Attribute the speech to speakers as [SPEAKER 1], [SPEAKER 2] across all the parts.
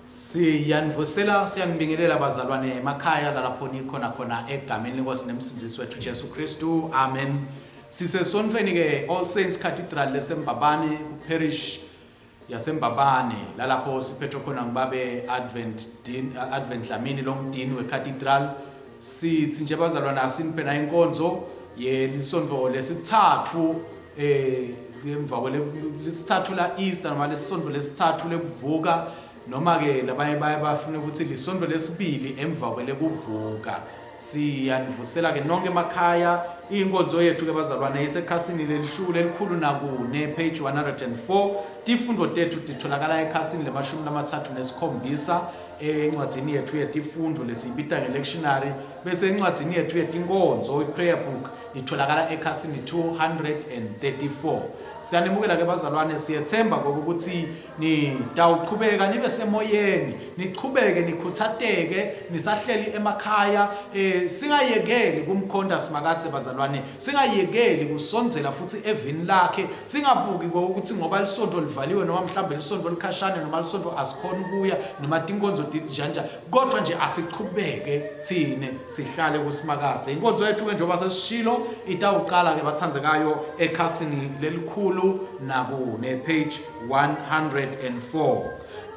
[SPEAKER 1] Siyanivusela siyanibingelela bazalwane emakhaya lalapho nikhona khona egameni lenkosi nemsindzisi wethu Jesu Kristu. Amen. Sisesontfweni ke All Saints Cathedral lesembabane ku parish yaseMbabane lalapho siphethwe khona ngubabe Advent Dean Advent Dlamini longudini weCathedral sithi nje bazalwane asiniphe nayo inkonzo yelisonto lesithathu eh emva kwelesithathu la Easter noma lesisonto lesithathu lekuvuka noma ke labanye baye bafuna ukuthi lisonto lesibili emva kwelekuvuka Siyanivusela ke nonke emakhaya. Inkonzo yethu ke bazalwane isekhasini lelishuku lelikhulu nakune page 104. Tifundo tethu titholakala ekhasini lemashumi lamathathu nesikhombisa encwadzini yethu yetifundo lesiyibita nge-lectionary bese encwadzini yethu yetinkonzo i-prayer book itholakala ekhasini 234. Siyanimukela ke bazalwane siyethemba ngokuthi Nitawuqhubeka nibe semoyeni, nichubeke nikhuthateke nisahleli emakhaya eh singayekeli kumkhonda Simakadze bazalwane, singayekeli kusondzela futhi evini lakhe, singabuki ukuthi ngoba lisonto livaliwe noma mhlambe lisonto likhashane noma lisonto asikhona ukuya noma tinkonzo tijanja kodwa nje asichubeke thine sihlale kuSimakadze. Inkonzo yethu ke njengoba sesishilo itawuqala ke bathandekayo ekhasini lelikhulu nakune page 104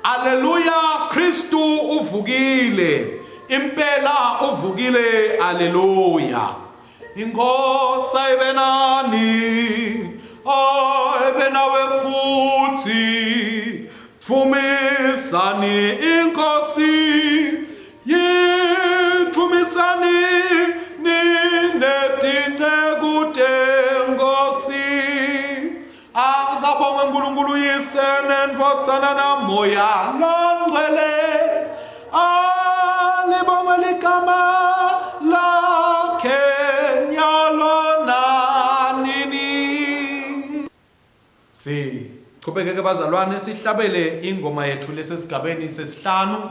[SPEAKER 1] Alleluya Kristu uvukile impela uvukile alleluya Inkosi ayibe nani ayibe nawe futhi Thumisani inkosi Yithumisani ninetinceku tenkosi Akabongwe uNkulunkulu Yise neNdvodzana naMoya loNgcwele. Alibongwe ligama lakhe nyalo nanini. Siqhubeke ke bazalwane sihlabele ingoma yethu lesesigabeni sesihlanu.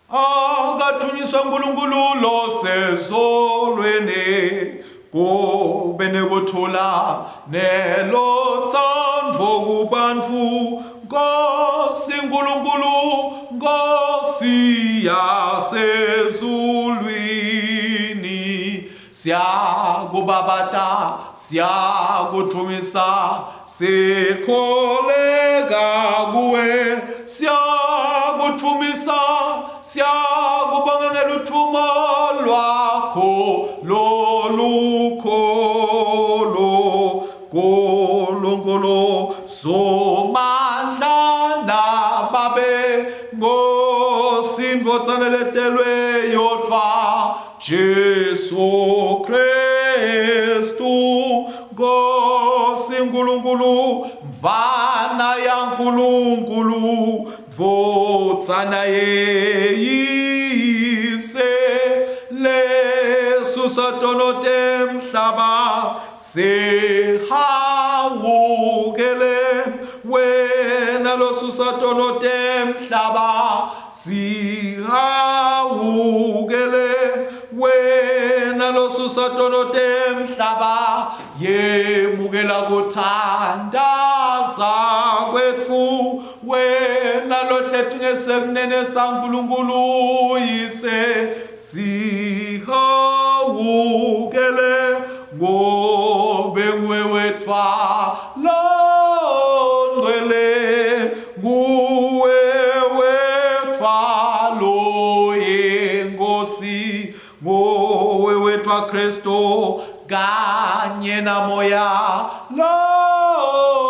[SPEAKER 1] Akathunyiswa uNkulunkulu losezulwini kube nekuthula nelotsandvo kubantfu Nkosi Nkulunkulu Nkosi yasezulwini Siyakubabata, siyakudvumisa, sikholeka kuwe. Siyakudvumisa, siyakubonga ngeluthumo lwakho lolukhulu. Nkulunkulu Somandla nababe Nkosi Ndvodzana letelwe yodvwa Jesu Kristu Nkosi Nkulunkulu Mvana yaNkulunkulu Ndvodzana yeyise lesusa tono temhlaba sihawukele wena losusa tono temhlaba sihawukele wena losusa tono temhlaba yemukela kuthandaza kwetfu wena lohletu ngesekunene saNkulunkulu yise sihawukele ngobe nguwe wedvwa longcwele nguwe wedvwa loyinkosi nguwe wedvwa Kristu kanye namoya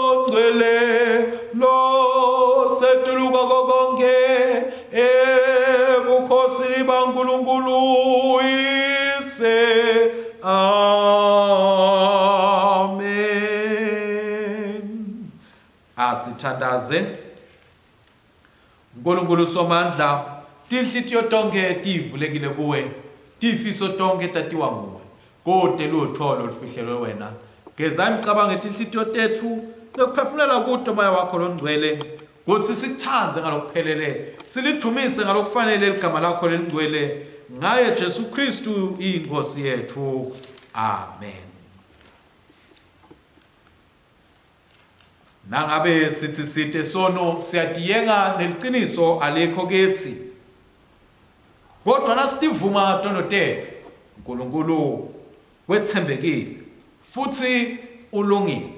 [SPEAKER 1] longcwele lo setulu kwako konke ebukhosini baNkulunkulu Uyise. Amen. Asithandaze. Nkulunkulu Somandla, tinhlitiyo tonkhe tivulekile kuwe, tifiso tonkhe tatiwa nguwe. Kute lutfo lolufihlelwe wena. Geza imicabango yetinhlitiyo tetfu ngekuphefumulela kuto Moya wakho loNgcwele, kutsi sikutsandze ngalokuphelele, silidvumise ngalokufanele ligama lakho lelingcwele, ngaye Jesu Khristu iNkhosi yetfu. Amen. Nangabe sithi site sono siyatiyenga neliciniso alikho kithi. Kodwa nasitivuma tono tetfu, uNkulunkulu wetsembekile futhi ulungile.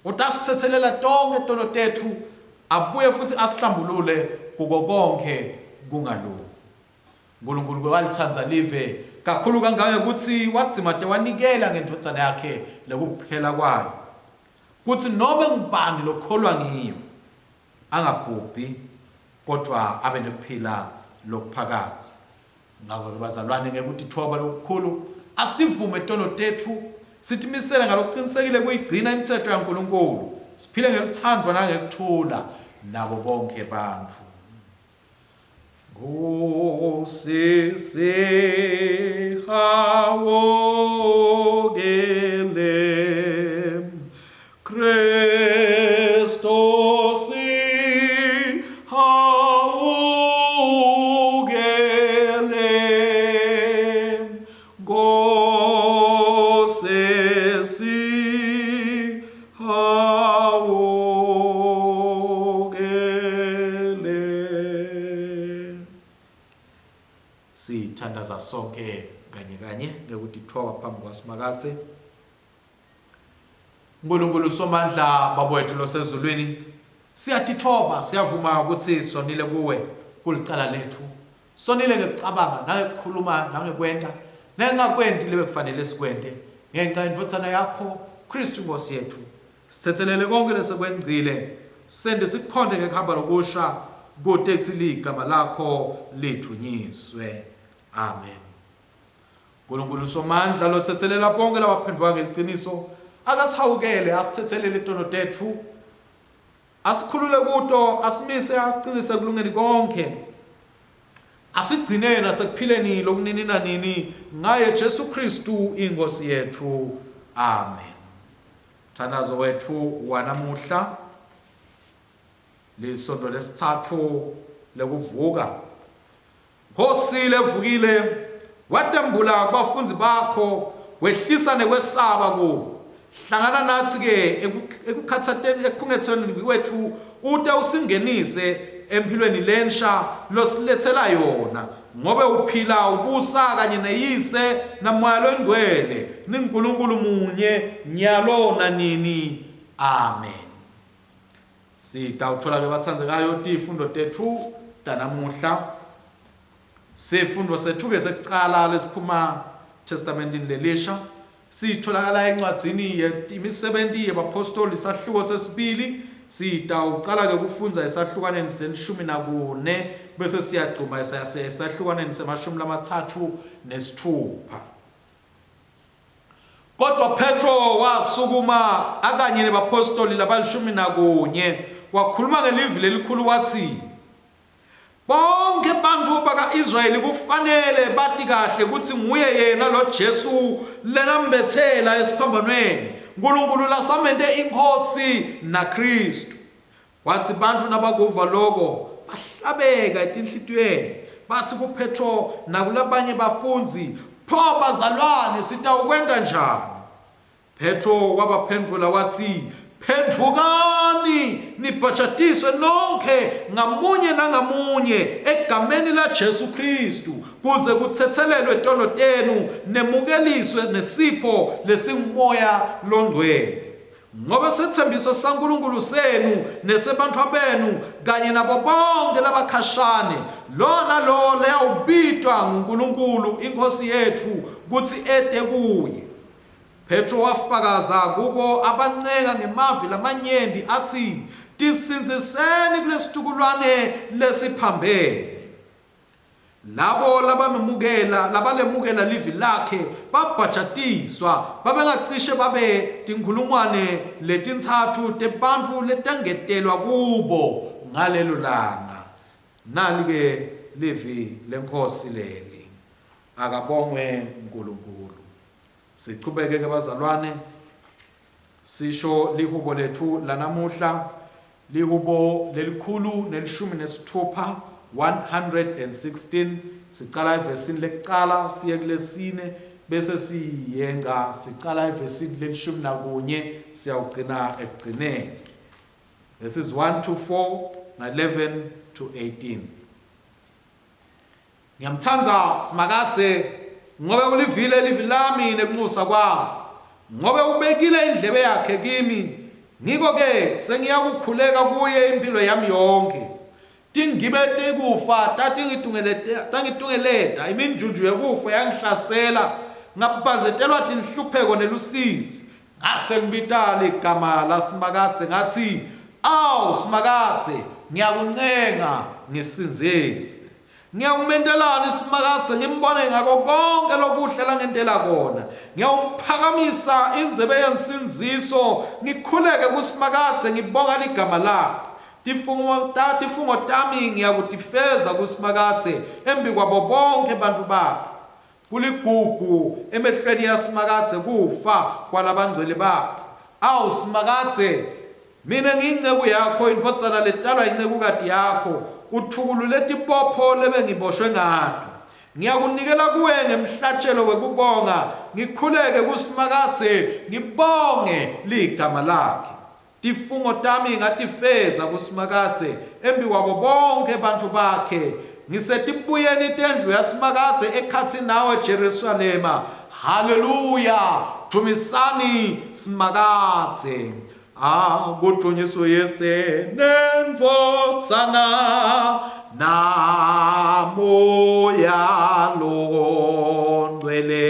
[SPEAKER 1] Utasithethelela tonkhe tono tetfu abuye futhi asihlambulule kuko konkhe kungalungi. Nkulunkulu walitsandza live kakhulu kangangekutsi wadzimate wanikela ngeNdvodzana yakhe lekukuphela kwayo, kutsi nobe ngubani lokholwa ngiyo angabhubhi kodvwa abe nekuphila lokuphakadze. Ngako-ke bazalwane, ngekutitfoba lokukhulu asitivume tono tetfu, sitimisele ngalokucinisekile kuyigcina imitsetfo yaNkulunkulu, siphile ngelutsandvo nangekuthula nabo bonkhe bantfu. Nkosi sihawukele, Kristo sihawukele, Nkosi Hawukele. Sithandaza sonke kanye kanye ngekutitfoba phambi kwaSimakadze. Nkulunkulu Somandla, Baba wethu losezulwini, siyatitfoba, siyavuma ukuthi sonile kuwe kulicala lethu. Sonile ngekucabanga nangekukhuluma nangekwenta nengakwenti lebekufanele sikwente ngenca yendvodzana yakho Kristu Nkosi yethu. Sitsetselele konkhe lesekwengcile, sente sikukhonte ngekuhamba lokusha, kute kutsi ligama lakho lidvunyiswe. Amen. Nkulunkulu Somandla lotsetselela bonkhe labaphendvuka ngeliciniso, akasihawukele asitsetselele tono tetfu, asikhulule kuto, asimise asicinise ekulungeni konkhe, asigcine nasekuphileni lokunini nanini ngaye Jesu Khristu iNkhosi yetfu. Amen. Mthandazo wetfu wanamuhla lisonto lesitsatfu lekuvuka. Nkhosi levukile, watembula kubafundzi bakho, wehlisa nekwesaba kubo. Hlangana natsi-ke ekukhatsateni ekukhungetweni kwetfu ute usingenise emphilweni lensha losiletsela yona, ngobe uphila ubusa kanye neYise naMoya Longcwele, ninguNkulunkulu munye, nyalo nanini. Amen. Sitawutfola-ke batsandzekayo tifundo tetfu tanamuhla. Sifundo setfu-ke sekucala lesiphuma Testamentini lelisha Sitholakala encwadzini yeMisebenti yebaPhostoli sahluko sesibili. Sitawucala-ke kufundza esahlukwaneni selishumi nakune bese siyagcuma esahlukwaneni semashumi 36. Kodvwa Phetro wasukuma akanye nebaphostoli labalishumi nakunye wakhuluma ngelivi lelikhulu watsi, Bonkhe bantfu baka-Israyeli kufanele bati kahle kutsi nguye yena lo Jesu lenambetsela esiphambanweni, Nkulunkulu lasamente iNkhosi naKhristu. Kwatsi bantfu nabakuva loko, bahlabeka etinhlitiyweni, batsi kuPhetro nakulabanye bafundzi, Pho bazalwane, sitawukwenta njani? Phetro wabaphendvula watsi, Phendvukani, nibhajatiswe nonkhe ngamunye nangamunye egameni laJesu Khristu, kuze kutsetselelwe tono tenu, nemukeliswe nesipho lesinguMoya Longcwele. Ngobe setsembiso saNkulunkulu senu nesebantfwabenu kanye nabo bonkhe labakhashane, lowo nalowo leyawubitwa nguNkulunkulu iNkhosi yetfu kutsi ete kuye. Phetro wafakaza kubo abancenga ngemavi lamanyenti atsi, Tisindziseni kulesitukulwane lesiphambene. Labo labamemukela, labalemukela livi lakhe babhajatiswa, babengacishe babe tinkhulungwane letintsatfu tebantfu letengetelwa kubo ngalelo langa. Nali-ke livi leNkhosi leli. Akabongwe Nkulunkulu. Sichubeke ke bazalwane sisho lihubo letfu lanamuhla, lihubo lelikhulu nelishumi nesitfupha, 116. Sicala evesini lekucala siye kulesine bese siyengca sicala evesini lelishumi nakunye siyawugcina ekugcineni. Verses 1 to 4 na 11 to 18. Ngiyamthanda Simakadze ngobe ulivile livi lami nekunxusa kwami ngobe ubekile indlebe yakhe kimi ngiko ke sengiyakukhuleka kuye impilo yami yonke Tingibe tekufa tatingitungeleta, iminjunju yekufa yangihlasela, ngabhazetelwa tinhlupheko nelusizi. Ngase ngibita ligama laSimakadze ngatsi, Awu Simakadze, ngiyakuncenga, ngisindzise. Ngiyawumentelani Simakadze ngimbone ngako konkhe lokuhle langentela kona? Ngiyawuphakamisa indzebe yensindziso, ngikhuleke kuSimakadze ngibonga ligama lakhe. Tifungo, ta, tifungo tami ngiyakutifeza kuSimakadze embikwabo bonkhe bantfu bakhe. Kuligugu emehlweni yaSimakadze kufa kwalabangcwele bakhe. Awu Simakadze, mine ngiyinceku yakho, indvodzana letalwa yincekukati yakho, utfukulule tibopho lebengiboshwe ngato. Ngiyakunikela kuwe ngemhlatjelo wekubonga, ngikhuleke kuSimakadze, ngibonge ligama lakhe. Tifungo tami ngatifeza kuSimakadze embikwabo bonkhe bantfu bakhe, ngisetibuyeni tendlu yaSimakadze ekhatsi nawe Jerusalema. Haleluya! Dvumisani Simakadze. Akudvunyiswe Yise neNdvodzana naMoya loNgcwele.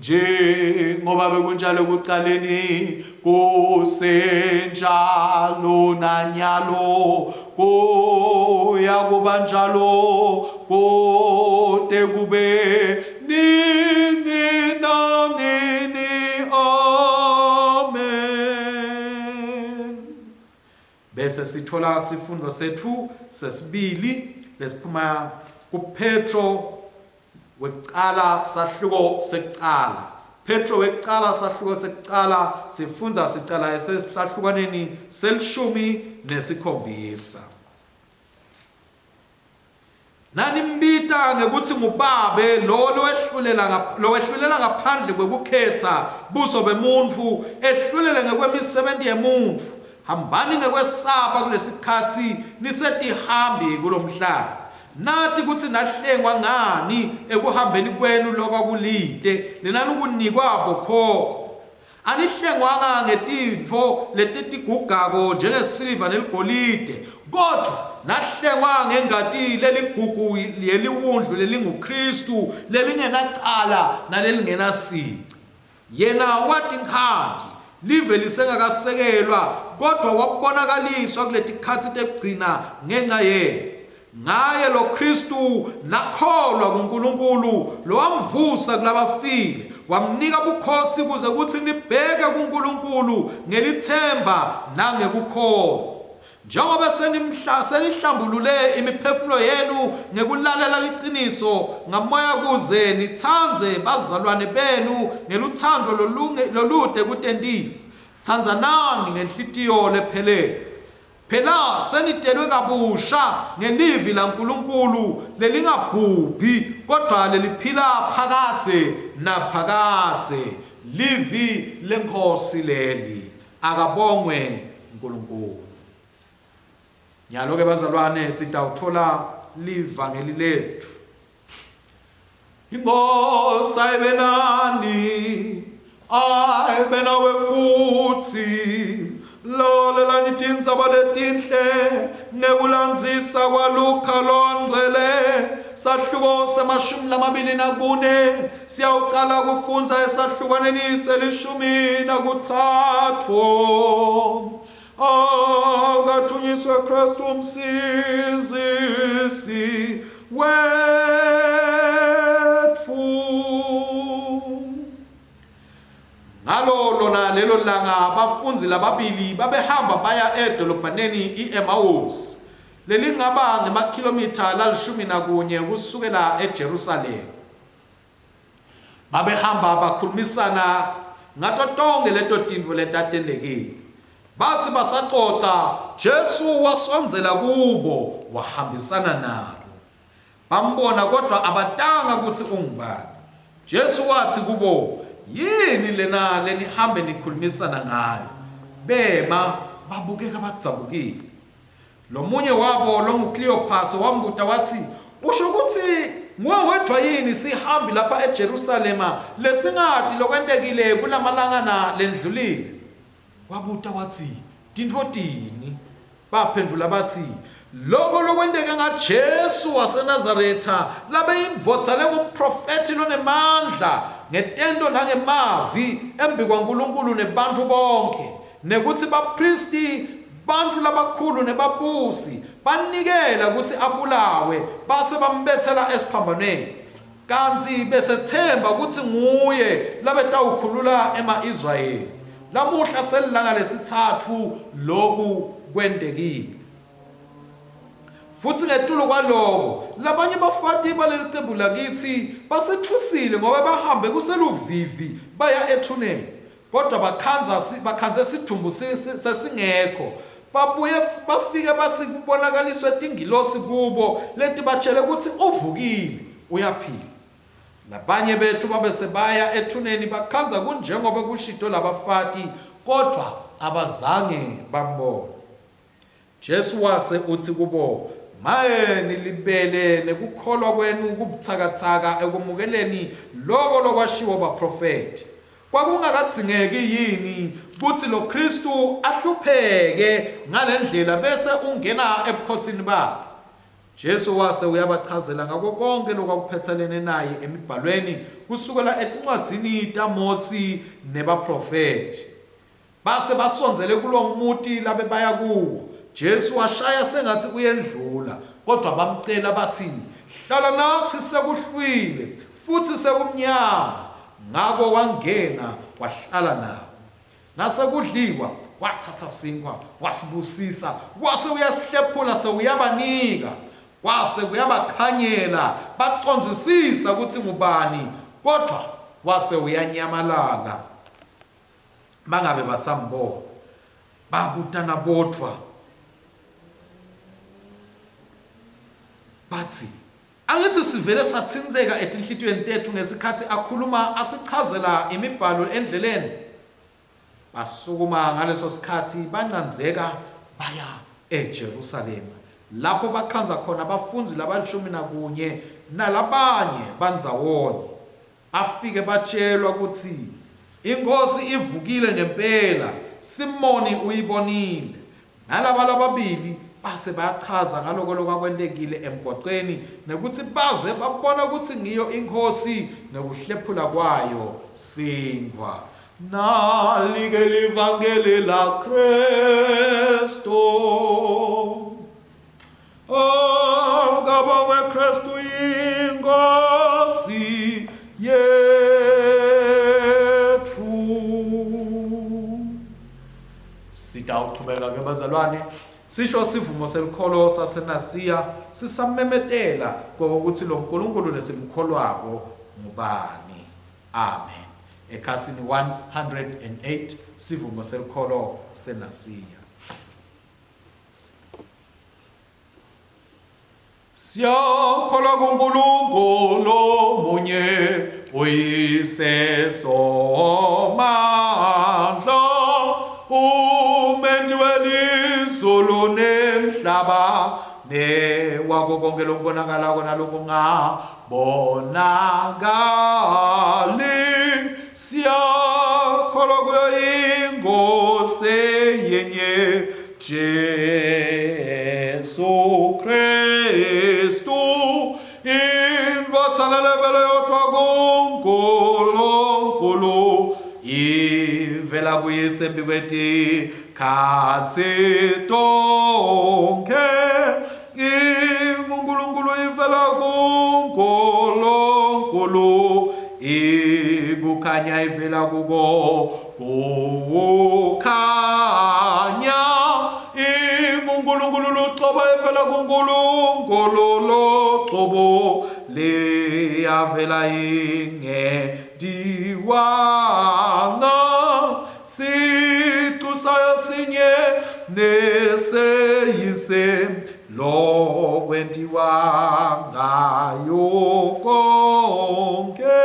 [SPEAKER 1] Njengoba bekunjalo ekucaleni, kusenjalo nanyalo, kuya kuba njalo kute kube nini nanini. Amen. Bese sithola sifundo sethu sesibili lesiphuma kuPetro wekucala sahluko sekucala. Petro wekucala sahluko sekucala sifundza sicala esahlukaneni selishumi nesikhombisa. Nanimbita ngekutsi ngubabe lowo lowehlulela lowehlulela ngaphandle kwekukhetsa buso bemuntfu ehlulele ngekwemisebenti yemuntfu. Hambani ngekwesaba kulesikhatsi nisetihambi kulomhlaba. Nati kutsi nahlengwa ngani ekuhambeni kwenu lokwakulite lenanukunikwa bokhokho. Anihlengwanga ngetintfo letitigugako njengesiliva neligolide, kodvwa nahlengwa ngengati leligugu yeliWundlu lelinguKhristu, lelingenacala nalelingenasici. Yena watinchanti, live lisengakasekelwa, kodvwa wabonakaliswa kuletikhatsi tekugcina ngenca yenu. Ngaye lo Khristu nakholwa kuNkulunkulu lowamvusa kulabafile, wamnika bukhosi kuze kutsi nibheke kuNkulunkulu ngelitsemba nangekukholwa. Njengoba senimhla senihlambulule imiphefumulo yenu ngekulalela liciniso ngaMoya kuze nitsandze bazalwane benu ngelutsandvo lolute kutentisa, tsandzanani ngenhlitiyo lephelele. Phela senitelwe kabusha ngelivi laNkulunkulu lelingabhubhi kodvwa leliphila phakadze naphakadze. Livi leNkhosi leli. Akabongwe Nkulunkulu. Nyalo-ke bazalwane sitawutfola livangeli letfu. Inkosi ayibe nani, ayibe nawe futsi. Lalelani tindzaba letinhle ngekulandzisa kwaLukha longcwele, sahluko semashumi 24 Siyawucala kufundza esahlukwaneni selishumi nakutsatfu. Akathunyiswe Kristu umsindzisi wetfu. Ngalo lona lelo langa abafundzi lababili babehamba baya edolobhaneni i-Emawusi, lelingaba ngemakhilomitha lalishumi nakunye kusukela eJerusalema. Babehamba bakhulumisana ngato tonkhe leto tintfo letatentekile. Batsi basacoca, Jesu wasondzela kubo wahambisana nabo. Bambona kodvwa abatanga kutsi ungubani. Jesu watsi kubo, Yini lena lenihambe nikhulumisana ngayo? Bema. babukeka badzabukile. Lomunye wabo longuKleyophase wambuta watsi, Usho kutsi nguwe wedvwa yini sihambi lapha eJerusalema lesingati lokwentekile kulamalangana lendlulile? Wabuta watsi, Tintfo tini? Baphendvula batsi, Loko lokwenteke ngaJesu waseNazaretha, labeyindvodza lengumphrofethi lonemandla ngetento nangemavi embikwaNkulunkulu nebantfu bonkhe, nekutsi baphristi, bantfu labakhulu nebabusi banikela kutsi abulawe base bambetsela esiphambanweni. Kantsi besetsemba kutsi nguye labetawukhulula ema-Israyeli. Lamuhla selilanga lesitsatfu loku kwentekile. Futsi ngetulu kwaloko, labanye bafati balelicembu lakitsi basetfusile ngobe bahambe kuseluvivi baya ethuneni, kodvwa bakhandza bakhandze sidvumbu sesingekho. Babuye bafike batsi kubonakaliswe tingilosi kubo letibatjele kutsi uvukile, uyaphila. Labanye betfu babe sebaya ethuneni bakhandza kunjengobe kushito labafati, kodvwa abazange bambone. Jesu wase utsi kubo, Maye nilibele nekukholwa kwenu kubutsakatsaka ekumukeleni loko lokwashiwo baphrofethi. Kwakungakadzingeki yini kutsi loKhristu ahlupheke ngalendlela bese ungena ebukhosini bakhe? Jesu wase uyabachazela ngako konkhe lokwakuphetselene naye emibhalweni kusukela etincwadzini taMosi nebaphrofethi. Base basondzele kulomuti labebaya kuwo. Jesu washaya sengatsi uyendlula, kodvwa bamcela batsi, Hlala natsi sekuhlwile, futsi sekumnyama. Ngako wangena wahlala nabo. Nasekudliwa, watsatsa sinkhwa, wasibusisa, wase uyasihlephula sewuyabanika. Kwase kuyabakhanyela, bacondzisisa kutsi ngubani, kodvwa wase uyanyamalala. Bangabe basambona. Babutana bodvwa batsi, Angitsi sivele satsintseka etinhlitiyweni tetfu ngesikhatsi akhuluma asichazela imibhalo endleleni? Basukuma ngaleso sikhatsi bancandzeka baya eJerusalema, lapho bakhandza khona bafundzi labalishumi nakunye nalabanye bandzawonye. Bafike batjelwa kutsi, INkhosi ivukile ngempela, Simoni uyibonile. Nalaba lababili base bayachaza ngaloko lokwakwentekile emgwacweni nekutsi baze babona kutsi ngiyo iNkhosi ngekuhlephula kwayo sinkhwa. Nali-ke livangeli laKhristu. Oh, kabongwe Kristu inkosi yetfu. Sitawuchubeka ke bazalwane sisho sivumo selikholo saseNasiya sisamemetela kokuthi lo Nkulunkulu lesimkholwako ngubani. Amen. Ekhasini 108 sivumo selikholo seNasiya. Siyakholwa kuNkulunkulu munye uyise somandla umenti welizulu nemhlaba newako konke lokubonakalako nalokungabonakali siyakholwa kuyo inkosi yenye Jesu Kristu indvodzana levele yodvwa kuNkulunkulu ivela kuyise embikwetikhatsi tonkhe inguNkulunkulu ivela kuNkulunkulu ikukhanya ivela kuko Kukhanya inguNkulunkulu lucobo evela kuNkulunkulu locobo liyavela ingediwanga sicu sayo sinye neseyise lokwentiwa ngayo konke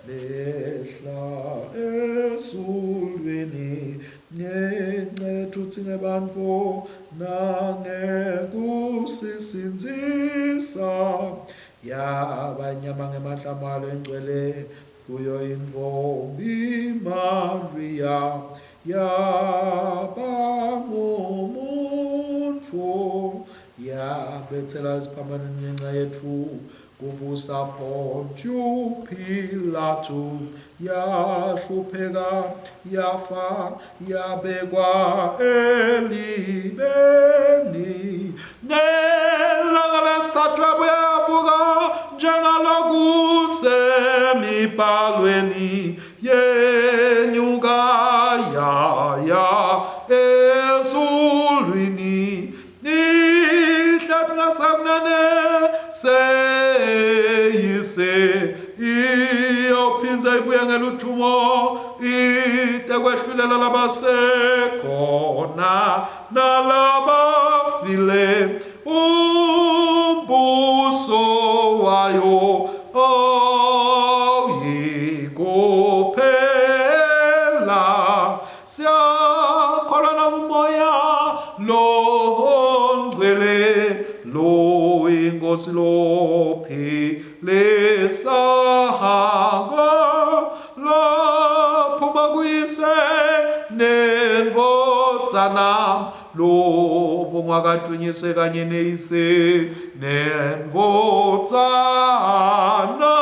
[SPEAKER 1] Lehla ezulwini ngencethu thina.
[SPEAKER 2] tsine bantfu nangekusisindzisa yaba inyama ngemahlama lengcwele kuyo intfombi Mariya yaba ngumuntfu yabetsela esiphambanweni ngenca yetfu kubusa Pontiyu Pilatu yahlupheka yafa yabekwa elibeni ngelanga lesithathu yabuya yavuka njengalokusemibhalweni yenyuka yaya ezulwini Ihlathi seyise iyophindze ibuye ngeluthumo ite kwehlulela labasekhona nalabafile umbuso wayo awuyikuphela Siyakholwa nakumoya longcwele lo inkosi lophilisako lophuma kuyise nendvodzana lobongwakadunyiswe kanye neyise nendvodzana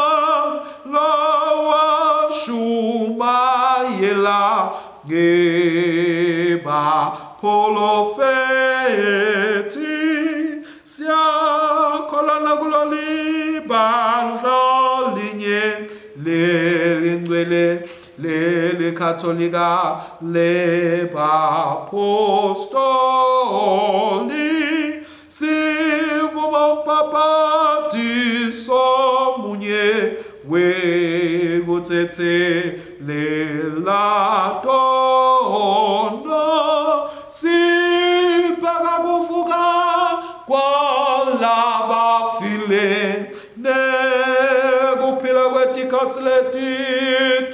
[SPEAKER 2] lowashumayela ngebaprofethi siyakholwa nakulo libandla linye lelingcwele lelikatholika lebaphostoli sivuma umbhabhatiso munye wekutsetselela tono sibheka kuvuka kwalabafile nekuphila kwetikhatsi letitako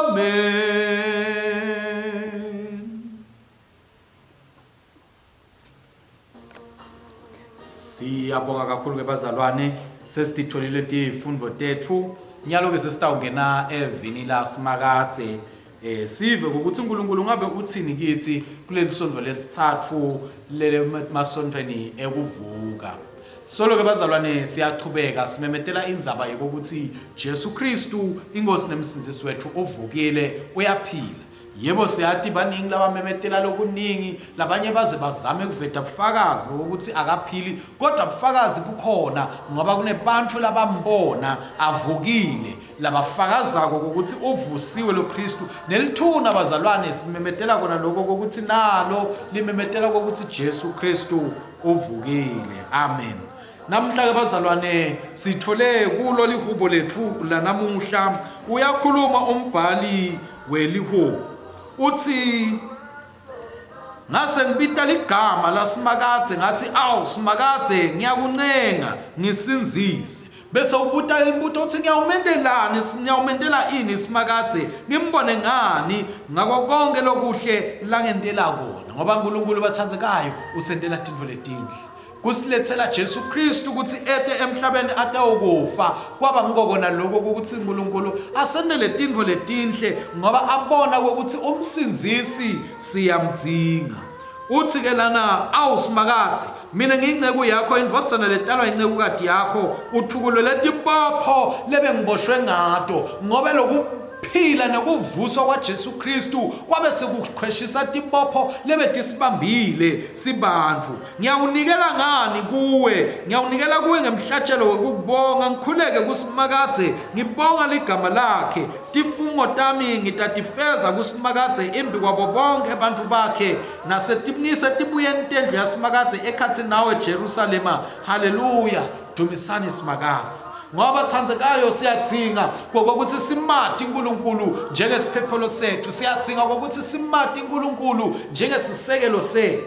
[SPEAKER 2] amen.
[SPEAKER 1] Siyabonga kakhulu ke bazalwane sesititholile tifundo tethu nyalo ke sesitawungena evini lasimakadze eh sive ukuthi uNkulunkulu ngabe uthini kithi kuleli sonto lesithathu lele masontweni ekuvuka Solo ke bazalwane siyachubeka simemetela indzaba yokuthi Jesu Kristu inkosi nemsindzisi wethu uvukile uyaphila Yebo siyati baningi labamemetela lokuningi labanye baze bazame kuveta bufakazi bokuthi akaphili kodwa bufakazi bukhona ngoba kunebantfu labambona avukile labafakazako ukuthi uvusiwe lo Kristu nelithuna bazalwane simemetela kona lokho kokuthi nalo limemetela kokuthi Jesu Kristu uvukile amen Namhla ke bazalwane sithole kulo lihubo lethu lanamuhla uyakhuluma umbhali welihubo uthi ngase ngibita ligama lasimakadze ngathi awu simakadze ngiyakuncenga ngisindzise bese ubuta imibuto uthi ngiyawumentelani ngiyawumentela ini simakadze ngimbone ngani ngako konke lokuhle langentela kona ngoba uNkulunkulu bathandzekayo usentela tintfo letinhle kusilethela Jesu Kristu ukuthi ete emhlabeni atawukufa kwaba ngikokona lokho ukuthi uNkulunkulu asendele tintfo letinhle ngoba abona ukuthi umsindzisi siyamdzinga uthi ke lana awu simakadze mina ngiyinceku yakho indvodzana letalwa incekukati yakho uthukulele tibopho lebengiboshwe ngato ngobe loku phila nekuvuswa kwaJesu Kristu kwabe sekukhweshisa tibopho lebetisibambile sibantfu Ngiyawunikela ngani kuwe? Ngiyawunikela kuwe ngemhlatshelo wekubonga, ngikhuleke kuSimakadze, ngibonga ligama lakhe. Tifungo tami ngitatifeza kuSimakadze imbi kwabo bonkhe bantfu bakhe, nasetibuyeni tendlu yaSimakadze ekhatsi nawe Jerusalema. Haleluya! Dumisani Simakadze. Ngoba thandzekayo siyadzinga kokuthi simati uNkulunkulu njengesiphephelo sethu, siyadzinga kokuthi simati uNkulunkulu njengesisekelo sethu.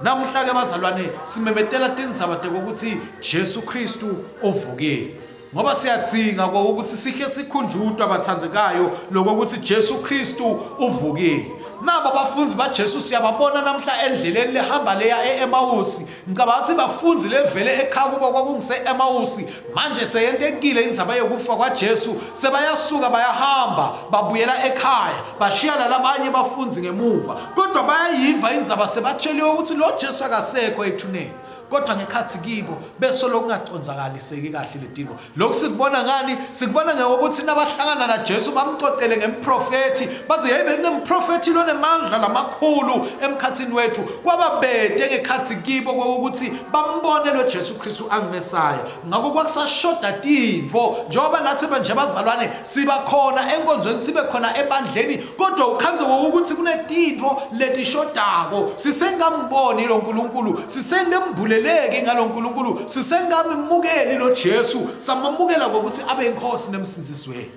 [SPEAKER 1] Namuhla ke bazalwane simemetela tindzaba tekokuthi Jesu Kristu uvukile. Ngoba siyadzinga ukuthi sihle sikhunjutwa abathandzekayo lokuthi Jesu Kristu uvukile. Nabo abafundi baJesu siyababona namhla endleleni lehamba leya e-Emawusi. Ngicabanga ukuthi bafundi levele ekhaya kubo kwakungise-Emawusi. Manje seyentekile indzaba yokufa kwaJesu, sebayasuka bayahamba babuyela ekhaya, bashiya lalabanye bafundi ngemuva. Kodwa bayayiva indzaba sebatsheliwe ukuthi lo Jesu akasekho ethuneni. Kodwa ngekhathi kibo besolo kungacondzakaliseki kahle letintfo. Lokhu sikubona ngani? Sikubona ngokuthi nabahlangana naJesu bamcocele ngemprofethi, bathi hey bekunemprofethi lonemandla lamakhulu emkhathini wethu. Kwaba bede ngekhathi kibo kokuthi bambone lo Jesu Kristu anguMesaya. Ngakho kwakusashoda tintfo njengoba nathi nje bazalwane siba khona enkonzweni sibe khona ebandleni kodwa ukhanze ngokuthi kunetintfo letishodako sisengamboni lo Nkulunkulu sisengembuleleki ngalo Nkulunkulu sisengamemukeli lo Jesu samamukela ngokuthi abe inkosi nemsindzisi wethu.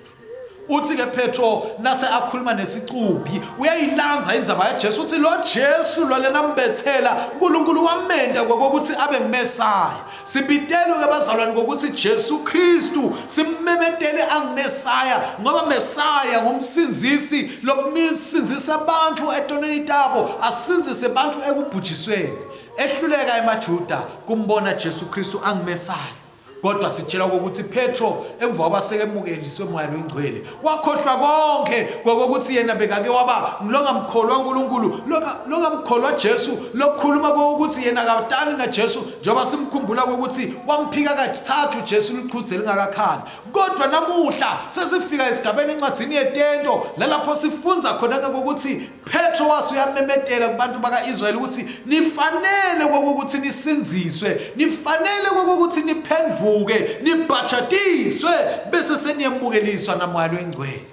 [SPEAKER 1] Uthi ke Petro nase akhuluma nesicumbi uyayilanza indzaba yaJesu uthi lo Jesu lo lenambethela uNkulunkulu wamenda ngokuthi abe nguMesaya. Sibitelwe ke bazalwane ngokuthi Jesu Kristu simmemetele anguMesaya ngoba Mesaya ngumsindzisi lokumisindzisa abantu etonweni tabo asindzise abantu ekubhujisweni. Ehluleka emaJuda kumbona Jesu Kristu anguMesaya. Kodwa sitshela ukuthi Petro emva kwaba sekemukeliswe moya loyingcwele wakhohlwa konke kokuthi yena bekake waba ngilongamkholwa uNkulunkulu longamkholwa Jesu lokhuluma kokuthi yena akatani na Jesu njengoba simkhumbula kokuthi wamphika kathathu Jesu lichudze lingakakhali. Kodwa namuhla sesifika esigabeni encwadini yetento lalapho sifunza khona ngokuthi Petro wase uyamemetela kubantu baka-Israyeli ukuthi nifanele kokuthi nisindziswe, nifanele kokuthi niphenduke, nibhajatiswe bese seniyemukeliswa namoya loyingcwele.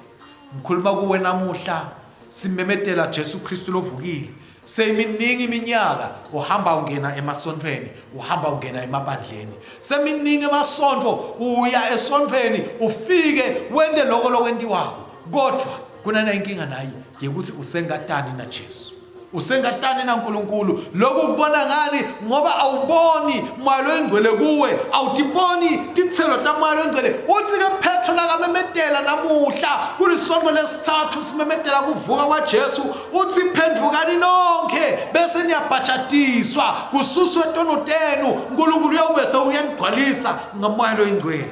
[SPEAKER 1] Ngikhuluma kuwe namuhla simemetela Jesu Kristu lovukile. Seyiminingi iminyaka uhamba ungena emasontweni, uhamba ungena emabandleni. Seminingi emasonto uya esontweni ufike wente lokho lokwentiwako. Kodwa kunana inkinga naye yekuthi usengatani naJesu. Usengatani naNkulunkulu. Lokhu ukubona ngani? Ngoba awuboni moya loyingcwele kuwe, awutiboni titselo tamoya loyingcwele. Uthi ke Petro nakamemetela namuhla kulisonto lesithathu simemetela kuvuka kwaJesu, uthi phendvukani nonke bese niyabhajatiswa kususwe tono tenu, uNkulunkulu uyawube sewuyanigcwalisa ngamoya loyingcwele.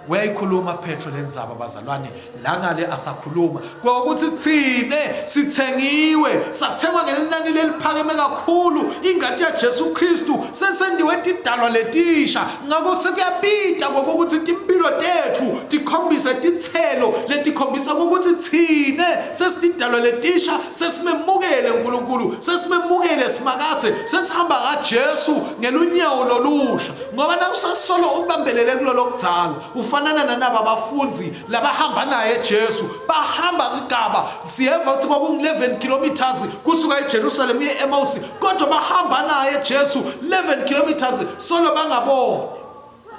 [SPEAKER 1] Uyayikhuluma Petro lenzaba bazalwane la ngale asakhuluma ngokuthi thine sithengiwe sathengwa ngelinani leliphakeme kakhulu ingati yaJesu Kristu sesendiwe tidalwa letisha ngakho sekuyabida ngokuthi timpilo tethu tikhombise titselo letikhombisa ukuthi thine sesitidalwa letisha sesimemukele uNkulunkulu sesimemukele simakathe sesihamba kaJesu ngelunyawo lolusha. Ngoba nawusasolo ubambelele kulolo kudzala ufanana nanaba abafundi labahamba naye Jesu bahamba igaba siyeva ukuthi kwakungu-11 kilometers kusuka eJerusalem iye eMausi kodwa bahamba naye Jesu 11 kilometers solo bangaboni.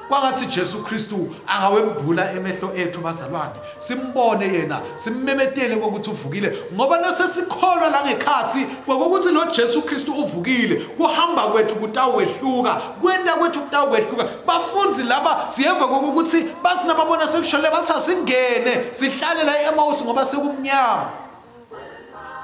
[SPEAKER 1] Kwangathi Jesu Kristu angawembula emehlo ethu bazalwane simbone yena simmemetele kokuthi uvukile ngoba nasesikholwa la ngekhathi kokuthi lo Jesu Kristu uvukile kuhamba kwethu kutawehluka kwenta kwethu kutawehluka. Bafundi laba siyeva kokuthi bathi nababona sekushonile bathi asingene sihlale la eMausi ngoba sekumnyama.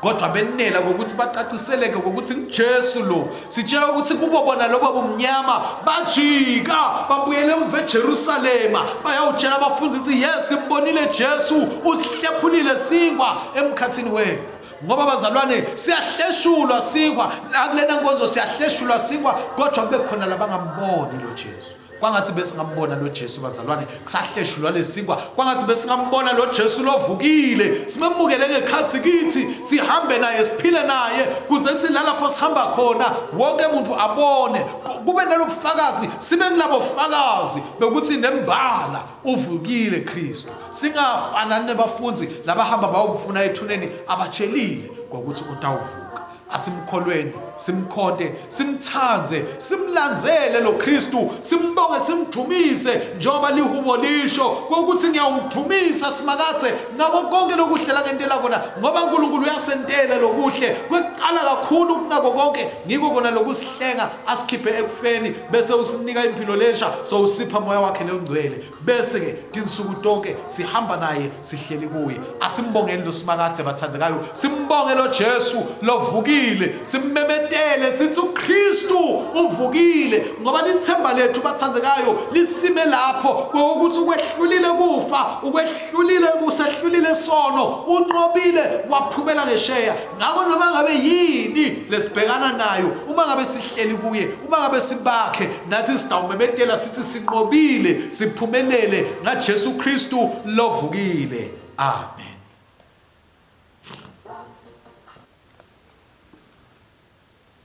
[SPEAKER 1] Kodwa benela ngokuthi bacaciseleke ngokuthi nguJesu lo. Sitshela ukuthi kubo bona lobo bumnyama bajika babuyele emva eJerusalema bayawutshela abafundi ukuthi yes simbonile Jesu usihlephulile sinkwa emkhathini wethu. Ngoba bazalwane siyahleshulwa sinkwa la kulena nkonzo siyahleshulwa sinkwa kodwa kube khona labangamboni lo Jesu. Kwangathi besingambona lo Jesu bazalwane kusahleshulwa lesinkwa kwangathi besingambona lo Jesu lovukile simemukele ngekhathi kithi sihambe naye siphile naye kuze sithi lalapho sihamba khona wonke umuntu abone kube nalobufakazi sibe kulabo fakazi bekuthi nembala uvukile Kristu singafanani nebafundi labahamba bayomfuna ethuneni abatshelile ngokuthi utawuvuka. Asimkholweni, simkhonte, simthandze, simlandzele lo Kristu, simbonge simdumise njengoba lihubo lisho ukuthi ngiyawumdumisa simakadze ngako konke lokuhle langentela kona ngoba uNkulunkulu uyasentela lokuhle. Lokwekuqala kakhulu kunako konke ngiko kona lokusihlenga asikhiphe ekufeni bese usinika impilo lensha so usipha moya wakhe longcwele bese ke tinsuku tonke sihamba naye sihleli kuye. Asimbongeni loSimakadze bathandekayo, simbonge lo Jesu lovukile, simmemetele sithi uKristu uvukile ngoba lithemba lethu bathandekayo lisime lapho kokuthi ukwehlulile kufa, ukwehlulile kusehlulile sono, unqobile waphumela ngesheya. Ngakho noma ngabe yini lesibhekana nayo, uma ngabe sihleli kuye, uma ngabe sibakhe, nathi sitawumemetela sithi sinqobile, siphumelele ngaJesu Kristu lovukile. Amen.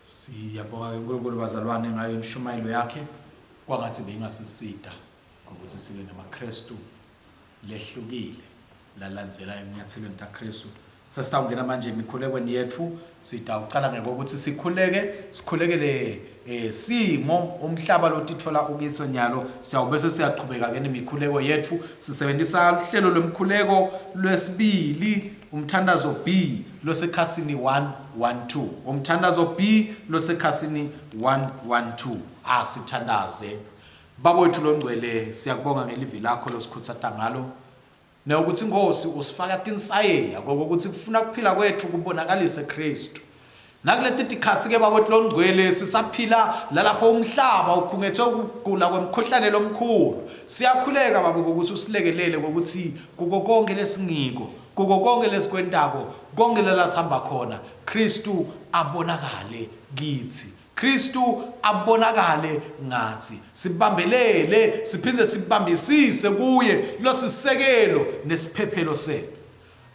[SPEAKER 1] Siyabonga uNkulunkulu bazalwane ngayo inshumayelo yakhe kwangathi beyingasisida ngokuthi sibe namaKristu lehlukile lalandzela eminyathelweni taKristu. Sesitawungena manje emikhulekweni yetfu. Sitawucala ngekokuthi sikhuleke, sikhulekele eh, simo umhlaba lotitfola ukiso nyalo. Siyawubese siyachubeka ke nemikhuleko yetfu sisebenzisa luhlelo lwemkhuleko lwesibili umthandazo B losekhasini 112. Umthandazo B losekhasini 112. Asithandaze. Baba wethu longcwele, siyakubonga ngelivi lakho losikhutsata ngalo. Nekuthi Nkosi usifaka tinsayeya kokuthi kufuna kuphila kwethu kubonakalise Kristu. Nakuleti tikhatsi ke baba wethu longcwele sisaphila lalapho umhlaba ukhungethwe ukugula kwemkhuhlane lomkhulu. Siyakhuleka baba ukuthi usilekelele kokuthi kuko konke lesingiko, kuko konke lesikwentako, konke la sihamba khona, Kristu abonakale kithi. Kristu abonakale ngathi. Sibambelele siphinde sibambisise kuye losisekelo nesiphephelo sethu.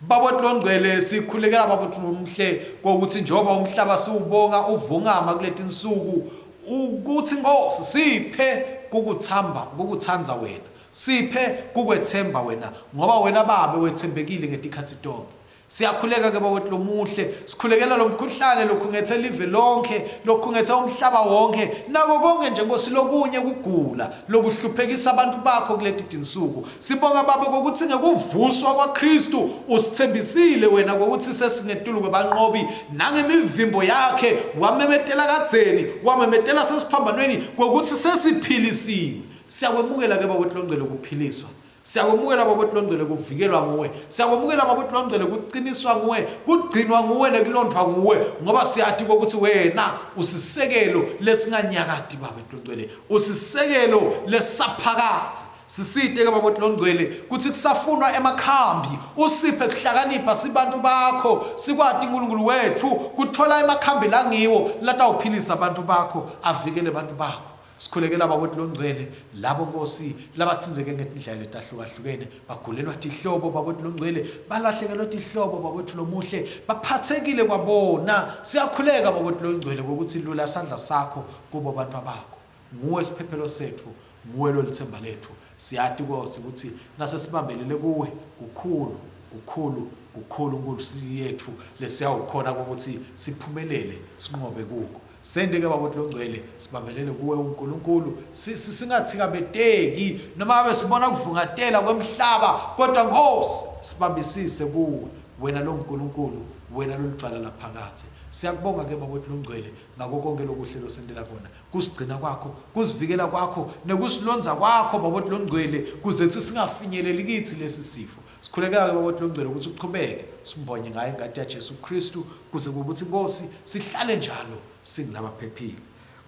[SPEAKER 1] Baba longcwele sikhulekela baba omuhle kokuthi njengoba umhlaba siwubonga uvungama kuletinsuku ukuthi Nkosi siphe kukuthamba kukuthanda wena siphe kukwethemba wena ngoba wena babe wethembekile ngetikhathi tonke. Siyakhuleka ke baba lomuhle, sikhulekela lo mkhuhlane lokhungethe live lonke, lokhungethe umhlaba wonke, nako konke nje Nkosi lokunye kugula lokuhluphekisa abantu bakho kuleti tinsuku. Sibonga baba kokuthi ngekuvuswa kwaKristu usithembisile wena kokuthi sesingetulu kwebanqobi nangemivimbo yakhe wamemetela kadzeni, wamemetela sesiphambanweni kokuthi sesiphilisiwe. Siyakwemukela ke baba longcwele ukuphiliswa. Siyakwemukela Baba wethu longcwele kuvikelwa nguwe. Siyakwemukela Baba wethu longcwele kuqiniswa nguwe, kugcinwa nguwe nekulondvwa nguwe ngoba siyati ukuthi wena usisekelo lesinganyakati Baba wethu longcwele. Usisekelo lesaphakadze. Sisite ke Baba wethu longcwele kuthi kusafunwa emakhambi usiphe kuhlakanipha sibantu bakho sikwati uNkulunkulu wethu kuthola emakhambi langiwo latawuphilisa abantu bakho avikele abantu bakho. Sikhulekela Baba wethu longcwele labo Nkosi labatsinzeke ngetindlela letahlukahlukene bagulelwa tihlobo Baba wethu longcwele balahlekelwe tihlobo Baba wethu lomuhle baphathekile kwabona. Siyakhuleka Baba wethu longcwele kokuthi lula sandla sakho kubo bantu bakho. Nguwe siphephelo sethu, nguwe lolithemba lethu. Siyati Nkosi ukuthi nasesibambelele kuwe kukhulu kukhulu kukhulu Nkosi yethu lesiyawukhona ukuthi siphumelele sinqobe kuko. Sente ke Baba longcwele sibambelele kuwe uNkulunkulu singathikabeteki noma ngabe sibona kuvungatela kwemhlaba kodwa Nkosi sibambisise kuwe wena lo Nkulunkulu wena loludvwala laphakadze. Siyakubonga ke Baba longcwele ngako konke lokuhle losentela kona kusigcina kwakho kusivikela kwakho nekusilondza kwakho Baba longcwele kuze singafinyeleli kithi lesi sifo. Sikhulekela ke Baba longcwele ukuthi uchubeke simbonye ngayo ingati yaJesu Kristu kuze kukuthi Nkosi sihlale njalo singulabaphephile.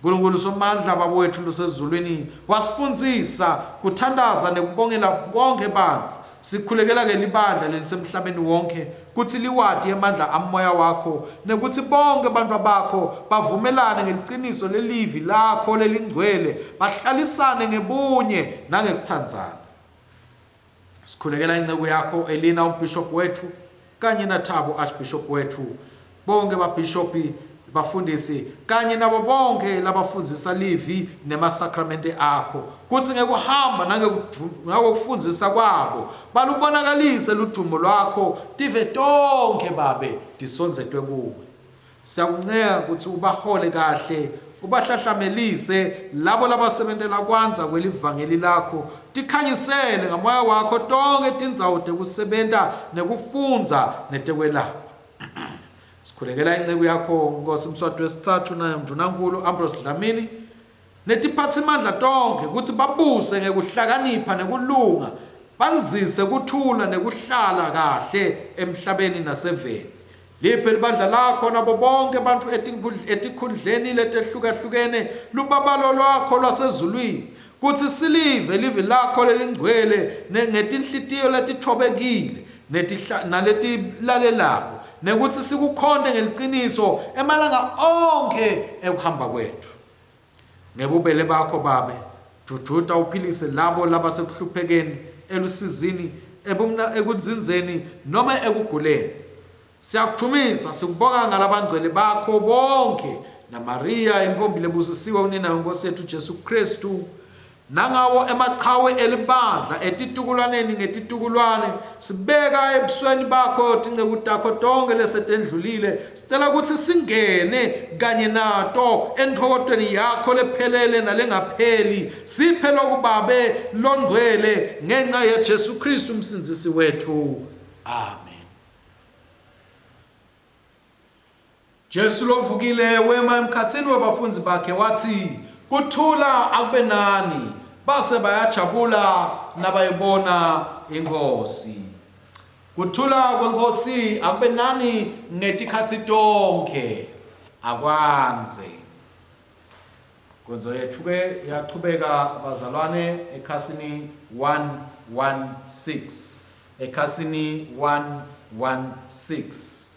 [SPEAKER 1] Nkulunkulu Somandla Baba wethu losezulwini wasifundzisa kuthandaza nekubongela bonke bantfu. Sikhulekela ke libandla lelisemhlabeni wonke kutsi liwati emandla amoya wakho nekutsi bonke bantfu bakho bavumelane ngeliciniso lelivi lakho lelingcwele bahlalisane ngebunye nangekutsandzana. Sikhulekela inceku yakho Elina uBishop wethu kanye naThabo Archbishop wethu bonke babhishopi bafundisi kanye nabo bonke labafundzisa livi nemasakramente akho kutsi ngekuhamba nangekufundzisa kwabo balubonakalise ludumo lwakho tive tonkhe babe tisondzetwe kuwe. Siyakuncenga kutsi ubahole kahle, ubahlahlamelise labo labasebentela kwandza kwelivangeli lakho. Tikhanyisele ngamoya wakho tonkhe tindzawo tekusebenta nekufundza netekwelapha.
[SPEAKER 2] Sikhulekela inceku yakho Nkosi Mswati wesithathu naye Mndunankulu Ambrose Dlamini netiphatsimandla tonkhe kutsi babuse ngekuhlakanipha nekulunga, bandzise kuthula nekuhlala kahle emhlabeni naseveni. Liphe libandla lakho nabo bonkhe bantfu etikhundleni letehlukahlukene lubabalo lwakho lwasezulwini, kutsi silive livi lakho lelingcwele ngetinhlitiyo letitfobekile naletilalelako, nekutsi sikukhonte ngeliciniso emalanga onkhe ekuhamba kwetfu. Ngebubele bakho Babe, dvudvuta uphilise labo labasekuhluphekeni, elusizini, ekudzindzeni nome ekuguleni. Siyakudvumisa, sikubonga ngalabangcwele bakho bonkhe, naMariya intfombi lebusisiwe unina weNkhosi yetfu Jesu Khristu, nangawo emachawe elibandla etitukulwaneni ngetitukulwane. Sibeka ebusweni bakho tinceku takho tonkhe lesetendlulile, sicela kutsi singene kanye nato entfokotweni yakho lephelele nalengapheli. Siphe loku Babe longcwele ngenca yaJesu Khristu uMsindzisi wetfu. Amen.
[SPEAKER 1] Jesu lovukile wema emkhatsini webafundzi bakhe watsi, Kuthula akube nani. Base bayajabula nabayibona iNkhosi. Kuthula kweNkhosi akube nani ngetikhatsi tonkhe. Akwandze. Inkonzo yethu ke iyachubeka bazalwane ekhasini 116. Ekhasini 116.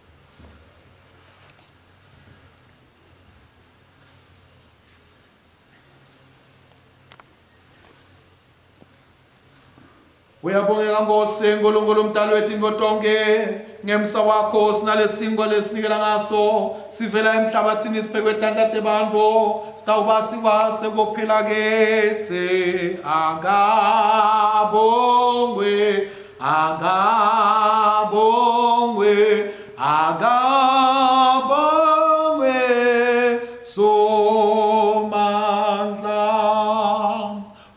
[SPEAKER 1] Uyabongeka Nkosi Nkulunkulu umdali wetintfo tonkhe ngemsa wakho sinalesinkwa lesinikela ngaso sivela emhlabathini siphekwe tandla tebantfu sitawuba siwa sekuphela ketse akabongwe akabongwe akabongwe somandla.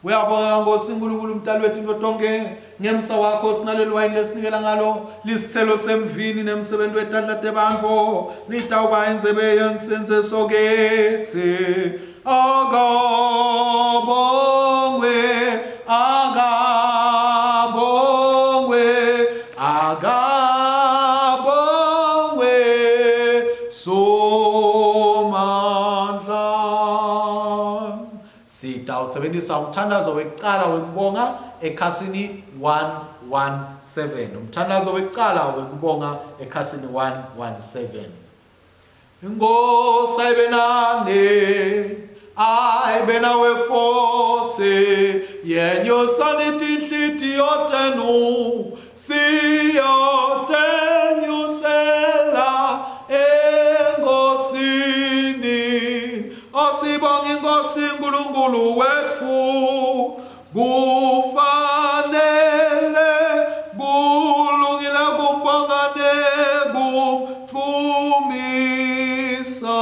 [SPEAKER 1] Uyabonga Nkosi uNkulunkulu umdali wetintfo tonke ngemsa wakho sinaleli wayini lesinikela ngalo lisithelo semvini nemsebenzi wetandla tebantfu litawuba indzebe yensense soketse akabongwe akabongwe akabongwe somandla.
[SPEAKER 2] Sitawusebentisa umthandazo wekucala wekubonga ekhasini 117. Umthandazo wekucala wekubonga ekhasini 117. Inkosi ayibe nani, ayibe nawe futhi, yenyusani tinhlitiyo tenu, siyotenyusela eNkosini. Asibonge iNkosi uNkulunkulu wetfu, kufanele kulungile kumbonga nekumdvumisa.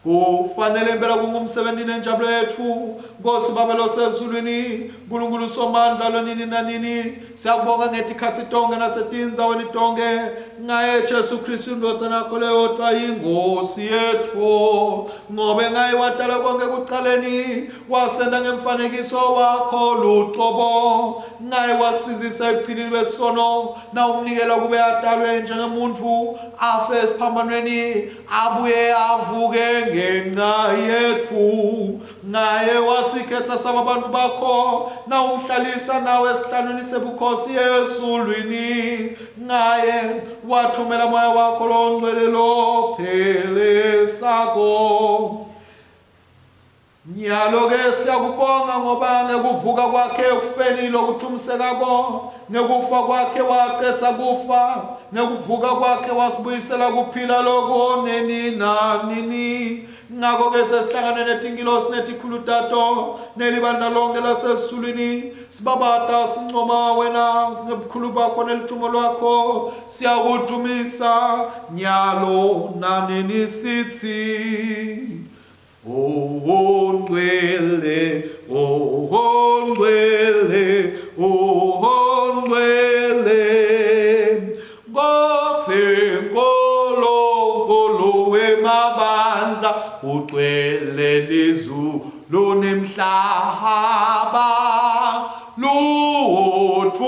[SPEAKER 2] Kufanele impela kungumsebenzi nenjabulo yetfu, Nkosi Babe losezulwini, Nkulunkulu Somandla lonini nanini, siyakubonga ngetikhatsi tonkhe nasetindzaweni tonkhe ngaye Jesu Kristu indvodzana yakho leyodvwa iNkhosi yetfu, ngobe ngaye watala konkhe ekucaleni, wasenta ngemfanekiso wakho lucobo, ngaye wasindzisa ekugcineni besono, nawumnikela kube atalwe njengemuntfu, afe esiphambanweni, abuye avuke ngenca yetfu. Ngaye wasikhetsa saba bantu bakho, nawumhlalisa nawe esihlalweni sebukhosi ezulwini. Ngaye wathumela moya wakho longcwele lophelisako. Nyalo-ke siyakubonga ngoba ngekuvuka kwakhe ekufeni lokuthumsekako, ngekufa kwakhe wacedza kufa, ngekuvuka kwakhe wasibuyisela kuphila lokunini nanini. Ngakho-ke sesihlangane netingilosi netikhulu tato nelibandla lonke lasezulwini, sibabata sincoma wena ngebukhulu bakho nelithumo lwakho, siyakudumisa nyalo nanini sithi. Oh, ngcwele, oh, ngcwele, oh, ngcwele, Nkosi nkulunkulu. Unemandla ugcwele lizulu nemhlaba luthumo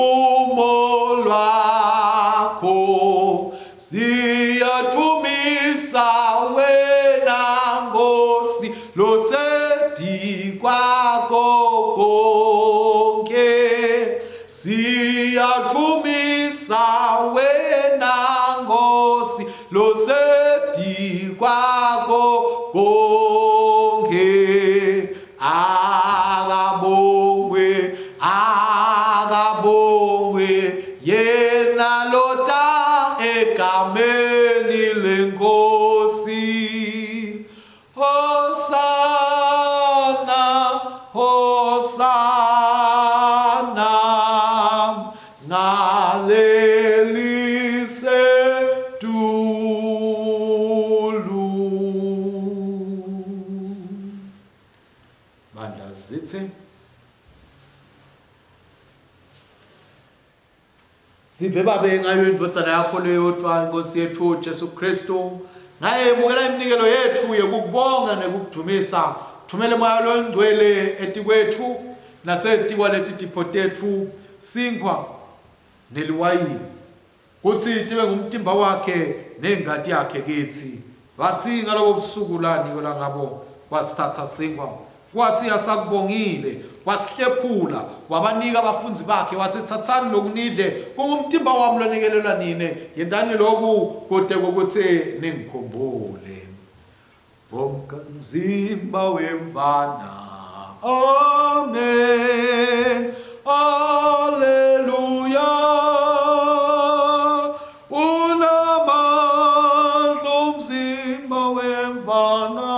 [SPEAKER 2] lwakho siyadvumisa wena Nkosi losedikwako konke siyadvumisa wena Nkosi losedikwako konke akabongwe akabongwe yena lota egameni lenkosi Hosana Hosana ngalelise tulu.
[SPEAKER 1] Bandla zithe Sive babe ngayo indvodzana yakho leyodvwa inkosi yetfu Jesu Kristu ngaye yemukela iminikelo yetfu yekukubonga nekukudvumisa thumele moya longcwele etikwetfu nasetikwa leti tipho tetfu sinkhwa neliwayini kutsi tibe ngumtimba wakhe nengati yakhe kitsi. Watsi ngalobo busuku lanikela ngabo wasitsatsa sinkhwa, watsi asakubongile, wasihlephula, wabanika abafundzi bakhe, watsi, Tsatsani loku nidle, kungumtimba wami lonikelelwa nine, yentani loku kute kwekutsi ningikhumbule. Ngomzimba wemvana.
[SPEAKER 2] Amen. Alleluia. Unamandla umzimba wemvana.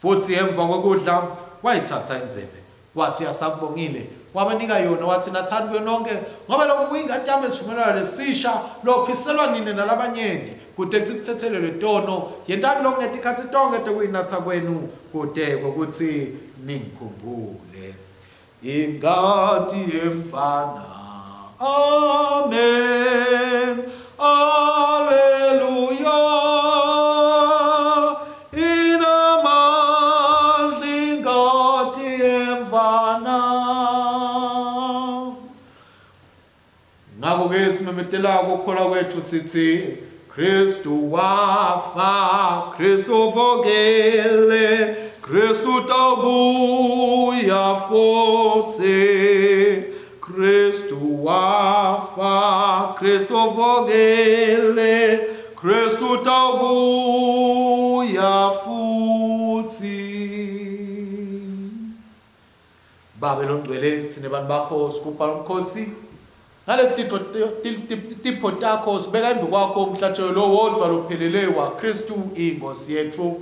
[SPEAKER 1] Futhi emva kokudla wayithatha indzebe Wathi asakubongile wabanika yona wathi nathani kuyo nonke ngoba lokhu kuyingati yami esivumelwano lesisha lophiselwa nine nalabanyenti kute kutsi kuthethelelwe tono yentani lokhu ngetikhatsi tonkhe tekuyinatsa kwenu kute kwekutsi ningikhumbule
[SPEAKER 2] ingati yemfana amen Alleluia inamandla ingati yemvana.
[SPEAKER 1] Ngakho-ke simemetela ukukholwa kwethu sithi Kristu wafa,
[SPEAKER 2] Kristu uvukile, Kristu utawubuya futsi. Kristu wafa, Kristu uvukile, Kristu utawubuya futsi.
[SPEAKER 1] Babe longcwele tsine bantu bakho sigubha lomkhosi ngaleti tipho takho sibeka embi kwakho umhlatshelo lowodvwa lophelele waKristu inkosi yetfu.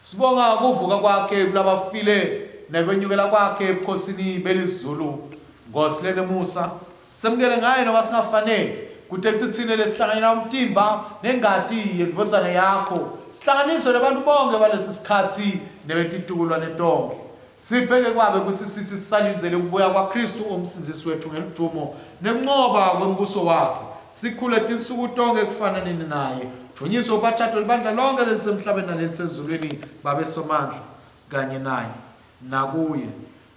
[SPEAKER 1] Sibonga kuvuka kwakhe kulabafile nekwenyukela kwakhe ebukhosini belizulu. Nkosi lenemusa, semukele ngaye noma singafanele, kute kutsi tsine lesihlanganyela umtimba nengati yeNdvodzana yakho, sihlanganiswe nebantfu bonkhe balesi sikhatsi nebetitukulwane tonkhe. Sibheke kwabe kutsi sitsi sisalindzele kubuya kwaKhristu uMsindzisi wetfu ngeludvumo nekuncoba kwembuso wakhe, sikhule tinsuku tonkhe ekufananeni naye. Dvunyiswe ubatjatwe libandla lonkhe lelisemhlabeni nalelisezulwini, Babe Somandla, kanye naye, nakuye,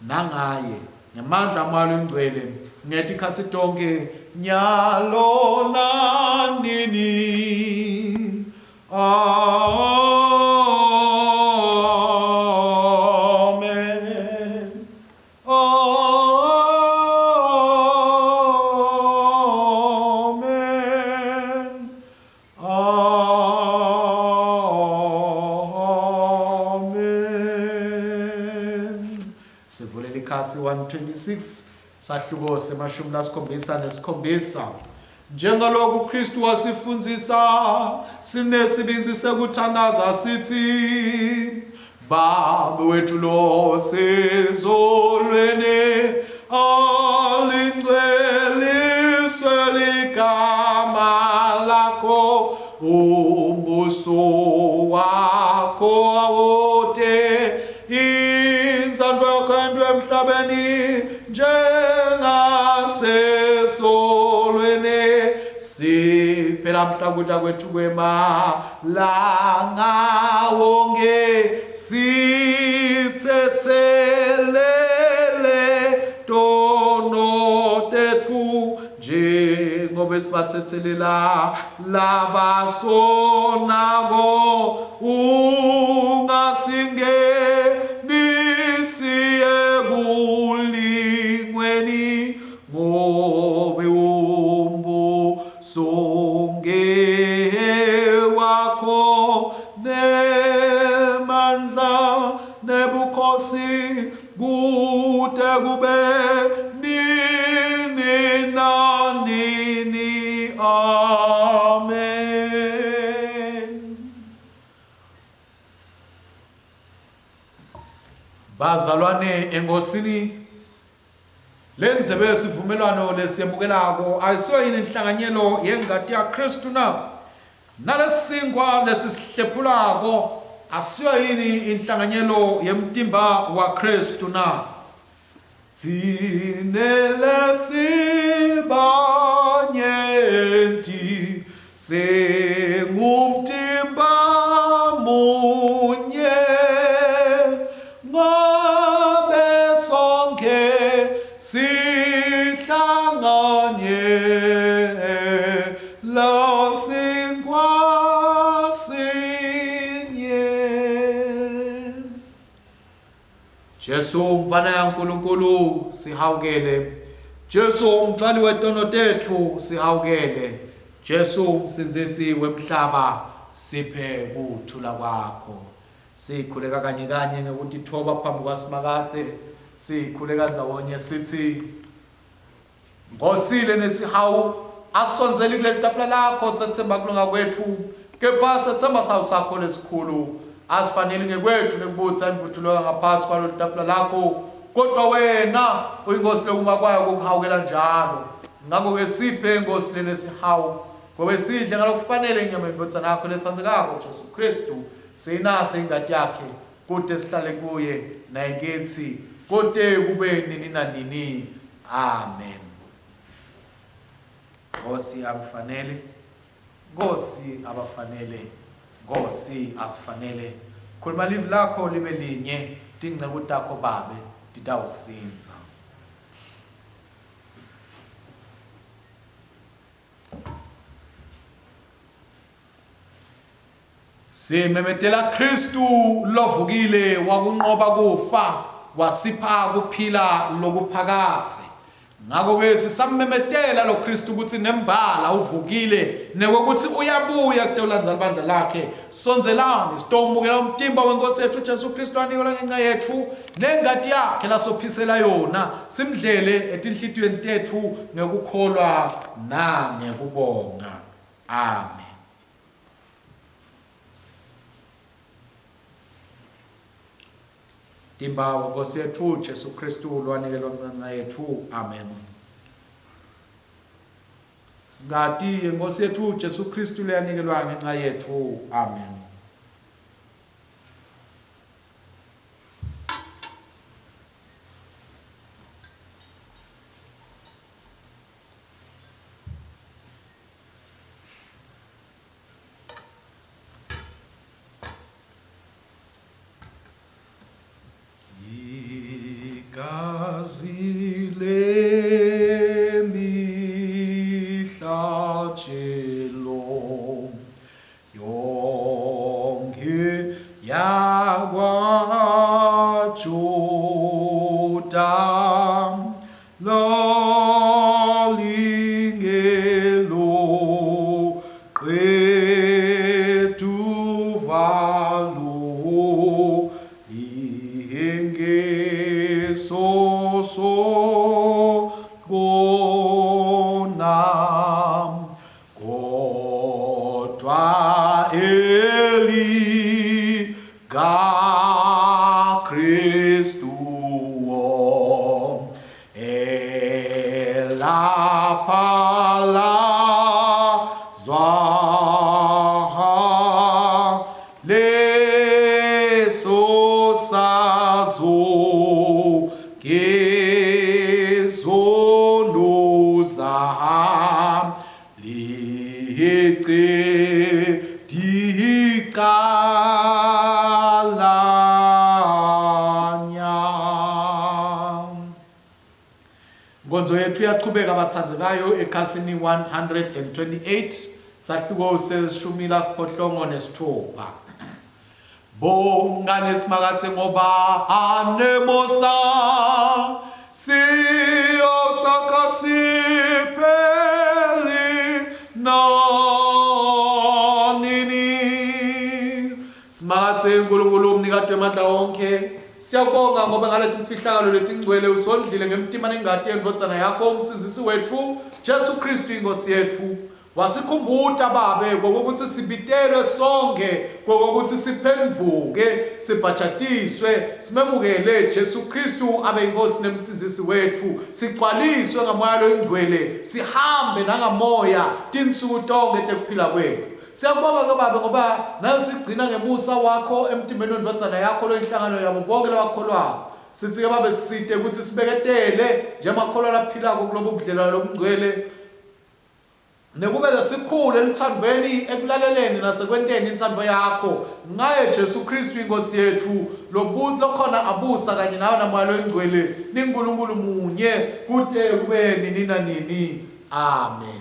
[SPEAKER 1] nangaye, ngemandla aMoya loyiNgcwele, ngetikhatsi tonkhe, nyalo nanini.
[SPEAKER 2] Amen. Amen. Amen.
[SPEAKER 1] Sivulela ikhasi 126 sahluko semashumi lasikhombisa nesikhombisa.
[SPEAKER 2] Njengaloku Kristu wasifundzisa, sinesibindzi sekuthandaza sithi, Babe wethu losezulwini, alingcweliswe ligama lakho, umbuso wakho awute, intsandvo yakho yentiwe emhlabeni njengasezulwini. Siphe Siphe lamhla kudla kwethu kwemalanga wonke sithethelele tono tetfu njengoba sibathethelela labasonako ungasingenisi ekulingweni ngobe umbuso ngewakho nemandla nebukhosi kude kube nini nanini. Amen.
[SPEAKER 1] Bazalwane enkosini
[SPEAKER 2] Le ndzebe yesivumelwano lesiyemukelako ayisiyo yini inhlanganyelo yengati yaKristu na? Nalesinkwa lesisihlephulako asiyo yini inhlanganyelo yemtimba waKristu na? Tsine lesibanyenti singumtimba munye Ngobe sonkhe sihlanganye la sinkwa sinye.
[SPEAKER 1] Jesu mfana yaNkulunkulu sihawukele.
[SPEAKER 2] Jesu umthwali wetono tetfu
[SPEAKER 1] sihawukele. Jesu umsindzisi wemhlaba siphe kuthula kwakho. Sikhuleka kanye kanye ngekutitfoba phambi kwaSimakadze. Sikhuleka ndzawonye sithi Nkosile nesihawu asondzeli kuleli tafula lakho sethemba kulunga kwetfu kepha sethemba sawu sakho lesikhulu asifaneli ngekwethu nekubutsa imvuthuluka ngaphasi kwalolu tafula lakho kodwa wena uyinkosi lekuma kwayo kokuhawukela njalo ngakho-ke siphe inkosi lenesihawu ngobe sidle ngalokufanele inyama yendvodzana yakho letsandzekako Jesu Kristu Siyinatse ingati yakhe, kute sihlale kuye, naye kitsi, kute kube nini nanini. Amen. Nkosi akufanele, Nkosi abafanele, Nkosi asifanele. Khuluma livi lakho libe linye, tinceku takho Babe titawusindza. Simemetela Khristu lovukile wakunqoba kufa wasipha kuphila lokuphakadze. Ngakho-ke sisammemetela lo Khristu ukuthi nembala uvukile nekwekutsi uyabuya kutewulandza libandla lakhe. Sondzelani sitowumukela umtimba weNkhosi yetfu Jesu Khristu anikelwa ngenca yetfu nengati yakhe lasophisela yona simdlele etinhlitiyweni tetfu ngekukholwa nangekubonga. Amen. Timba weNkosi yetfu Jesu Kristu lwanikelwa ngenca yetfu. Amen. Ngati yeNkosi yetfu Jesu Kristu leyanikelwa ngenca yetfu. Amen.
[SPEAKER 2] Igazi lemihlatshelo yonke yakwaJuda Lalingelo qeduvalo lingesoso kona kodwa eli kaKristu elaphalazwa leso sazo ngezono zam. Tihece ticalanya.
[SPEAKER 1] Nkonzo yethu iyaqhubeka bathandekayo ekhasini 128 sahluko seshumi lasiphohlongo nesithupha.
[SPEAKER 2] Bongani Simakadze ngoba anemusa siyo sakha sipheli nanini.
[SPEAKER 1] Simakadze uNkulunkulu umnikati wemandla wonke siyabonga ngoba ngaleti mfihlakalo letingcwele usondlile ngemtima nengati yendvodzana yakho umsindzisi wetfu Jesu Kristu inkosi yetfu. Wasikhumbuta Babe kokuthi sibitelwe sonke kokuthi siphendvuke sibhajatiswe simemukele Jesu Kristu abe inkosi nemsindzisi wetfu sigcwaliswe ngamoya loyingcwele sihambe nangamoya tinsuku tonke tekuphila kwetfu. Siyakubonga ke Babe ngoba nayo sigcina ngemusa wakho emtimbeni wendvodzana yakho loyinhlangano yabo bonke labakholwako. Sithi ke Babe sisite ukuthi sibeketele njengemakholwa laphilako kulobu budlelwane lobungcwele nekube-ke sikhule eluthandweni ekulaleleni nasekwenteni intsandvo yakho ngaye Jesu Kristu inkosi yetfu lokhona abusa kanye nawe namoya loyingcwele ninguNkulunkulu munye kute kube nini nanini. Amen.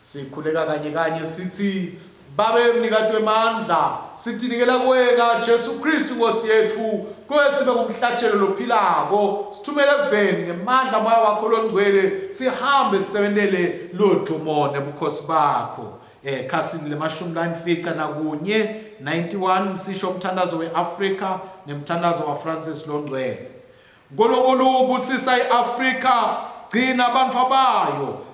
[SPEAKER 1] Sikhuleka kanye kanye sithi Babe mnikati wemandla sitinikela kuwe ngaJesu Kristu Nkosi yetfu kuye sibe ngumhlatshelo lophilako sithumele eveni ngemandla moya wakho longcwele sihambe sisebentele ludumo nebukhosi bakho. Ekhasini lemashumi layimfica nakunye 91 msisho umthandazo we-Afrika nemthandazo waFrancis longcwele. Nkulunkulu ubusisa i-Afrika, gcina abantfu bayo.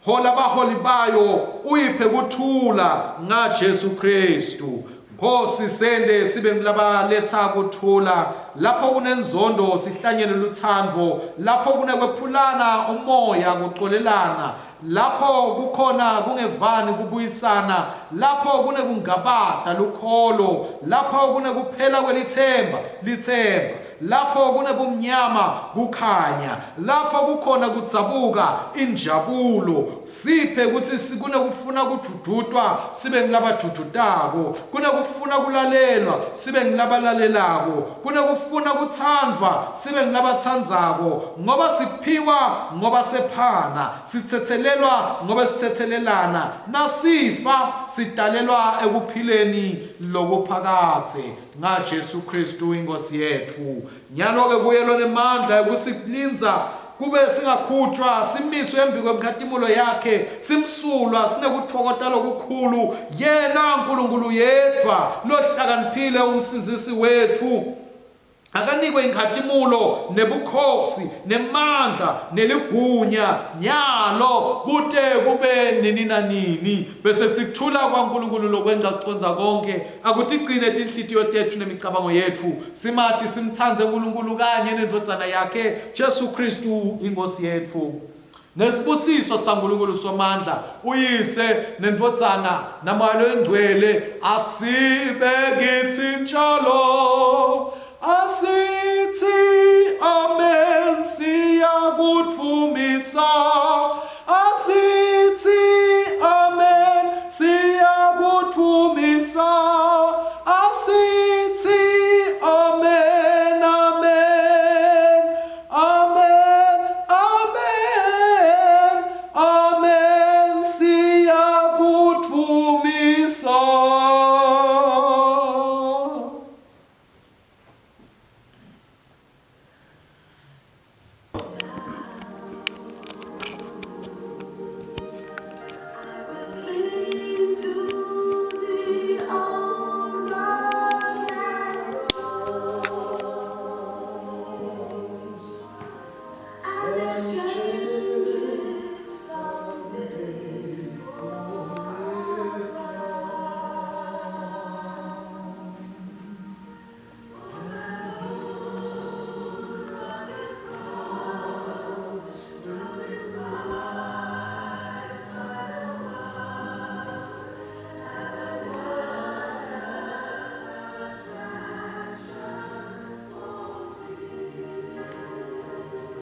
[SPEAKER 1] Hola abaholi bayo uyiphe kuthula ngaJesu Kristu. Nkosi sende sibe ngulabaletha kuthula lapho kunenzondo sihlanyele luthando lapho kunekwephulana umoya kucolelana lapho kukhona kungevani kubuyisana lapho kunekungabata lukholo lapho kunekuphela kwelithemba lithemba Lapho kunebumnyama kukhanya, lapho kukhona kudzabuka injabulo. Siphe kutsi kunekufuna kudvudvutwa sibe ngulabadvudvutako, kunekufuna kulalelwa sibe ngulabalalelako, kunekufuna kutsandvwa sibe ngulabatsandzako, ngoba siphiwa ngoba sephana, sitsetselelwa ngoba sitsetselelana, nasifa sidalelwa ekuphileni lokuphakadze. ngaJesu Kristu inkosi yetfu. Nyalo-ke kuye lonemandla ekusilindza kube singakhutshwa simiswe embi kwenkhatimulo yakhe simsulwa sinekutfokota lokukhulu yena Nkulunkulu yedvwa lohlakaniphile umsindzisi wetfu akanikwe inkhatimulo nebukhosi nemandla neligunya nyalo kute kube nini nanini. Bese sikuthula kwaNkulunkulu lokwenca kucondza konke akutigcine tinhlitiyo tetfu nemicabango yetfu simati simtsandze uNkulunkulu kanye nendvodzana yakhe Jesu Kristu inkosi yetfu. Nesibusiso saNkulunkulu Somandla, uYise neNdvodzana naMoya loyiNgcwele asibe kitsi njalo.
[SPEAKER 2] Asithi amen siyakudvumisa.